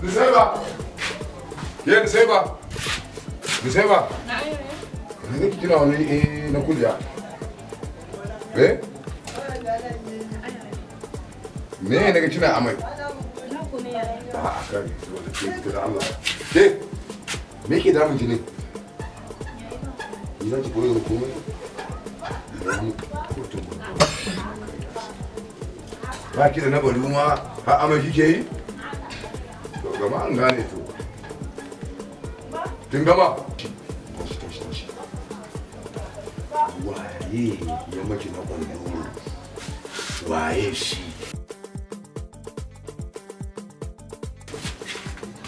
Nusaiba! Ke Nusaiba! Nusaiba! Na ga kina wani eh na kulya. Eh? Me ne ga kina amai? A'a kai, dole ke da Allah. Ke? Me ke damun ki ne? Ni za ki koyi komai? Ba ki da na bari ma har amai kike yi? To gama an gane to. Kin gama? Tashi tashi tashi. Waye ya maki na ƙwallo? Waye shi?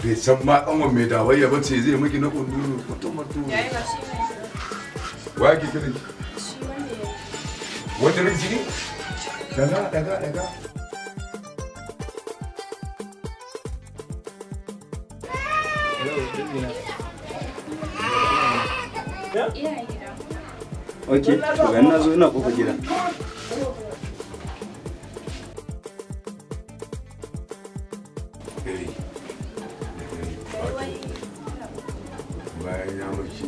Bai san ma ƙanwan mai dawayya ba ce zai maki na ƙunduru mutum mutum. Yayi ba shi ne. Waye ke kiran ki? Shi wanda ya Wanda miki ciki? Daga daga daga. iyaye gida. Ok, to ga na zo ina kofar gida. Gari. Da gari. Wato bayan ya maki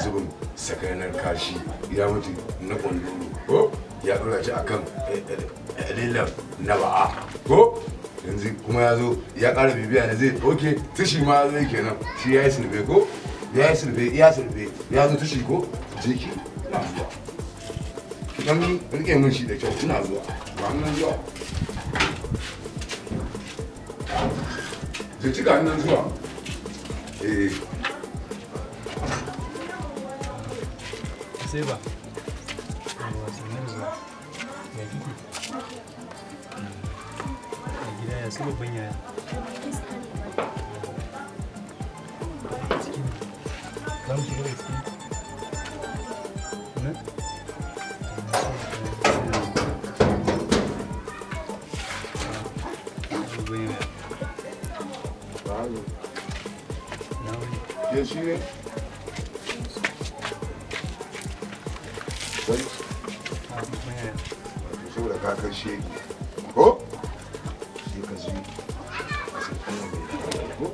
zubin sakanar kashi ya mutu na ƙunduru ko ya ɗora shi akan lilan na ba'a ko yanzu kuma ya zo ya ƙara bibiya da zai oke tushi ma zai kenan shi ya yi sulbe ko ya yi sulbe ya sulbe ya zo tushi ko jiki ina zuwa ki dan rike min shi da kyau ina zuwa ba nan zuwa je ci ga nan zuwa eh. Sai ba. Yawwa, sannu da zuwa. Ya kike? Ya gida ya su babban yaya. Ciki ne. Za mu shiga da ciki? Nan? Babban yaya. Na wuni. Ke shi ne? Wani? Ah, babban yaya. Wato saboda ka kai shege. Ko? Sai ka ji ka san Allah bai da ko?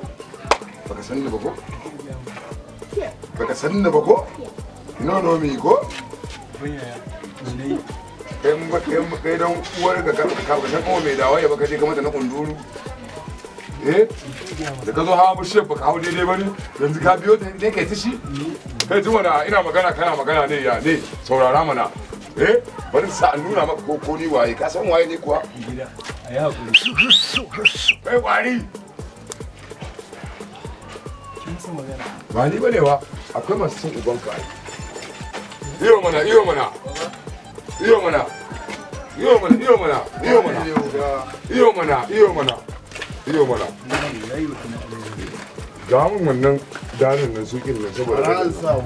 Baka san ni ba ko? Baka san ni ba ko? You don't know me ko? Babban yaya. Me na yi? Kai mun ba kai mun kai dan uwar ka ka ka ka san kuma mai dawaye ba ka je ka mata na kunduru. Eh? Da ka zo hawa bishiyar baka hau daidai ba ne? Yanzu ka biyo ta ne kai ta shi? Kai ji mana ina magana kana magana ne ya ne saurara mana. Eh? Bari sa an nuna maka ko ko ni waye ka san waye ne kuwa? Gida. A yi haƙuri. Kai kwari. Kin masa magana. Ba ni bane ba akwai masu cin ubanka ai. Iyo mana iyo mana. Iyo mana. Iyo mana iyo mana iyo mana. Iyo mana iyo mana. Iyo mana. Ya yi wa kuma alaihi. Jawo min wannan danin nan sukin nan saboda An sa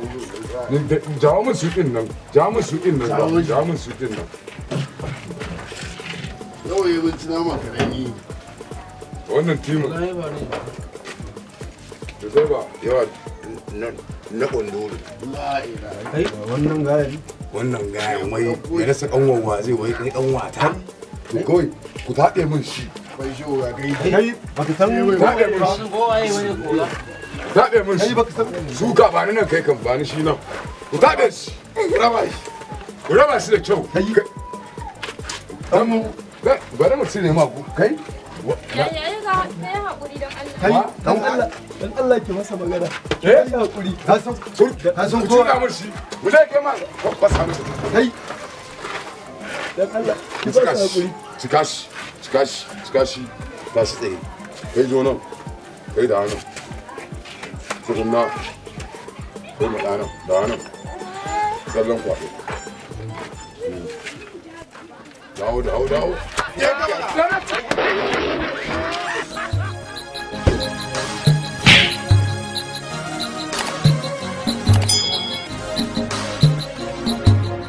jawo min sukin nan jawo min sukin nan jawo min sukin nan. Yau yi binci nama karami. Wannan timin da sai ba yawa na kunduru. La ilaha. Kai, wannan gayan. Wannan gayan wai ya rasa kanwan wa zai wai kai kanwata. To kawai ku taɗe min shi. Bai shi ga kai. Kai, baka san Taɗe min shi. Taɗe min shi. Kai baka san Suka ba ni nan kai kan ba ni shi nan. Ku taɗe shi. Ku raba shi. Ku raba shi da kyau. Kai. Bari mu cire ma ku kai. Yaya ga kai haƙuri don Allah. Kai, dan Allah, dan Allah ki masa magana. Eh? Kai hakuri. Ka san Ka san ku kowa. cira min shi. Ku zai kai ma fasa mishi. Kai. Dan Allah, ki Cika ba shi. hakuri. Cika shi. Cika shi. Cika shi. Tashi tsaye. Kai zo nan. Kai da nan. Tukunna. Kai ma ɗanan. Da nan. Tsallan kwaɗo. Dawo dawo dawo. Ya gaba.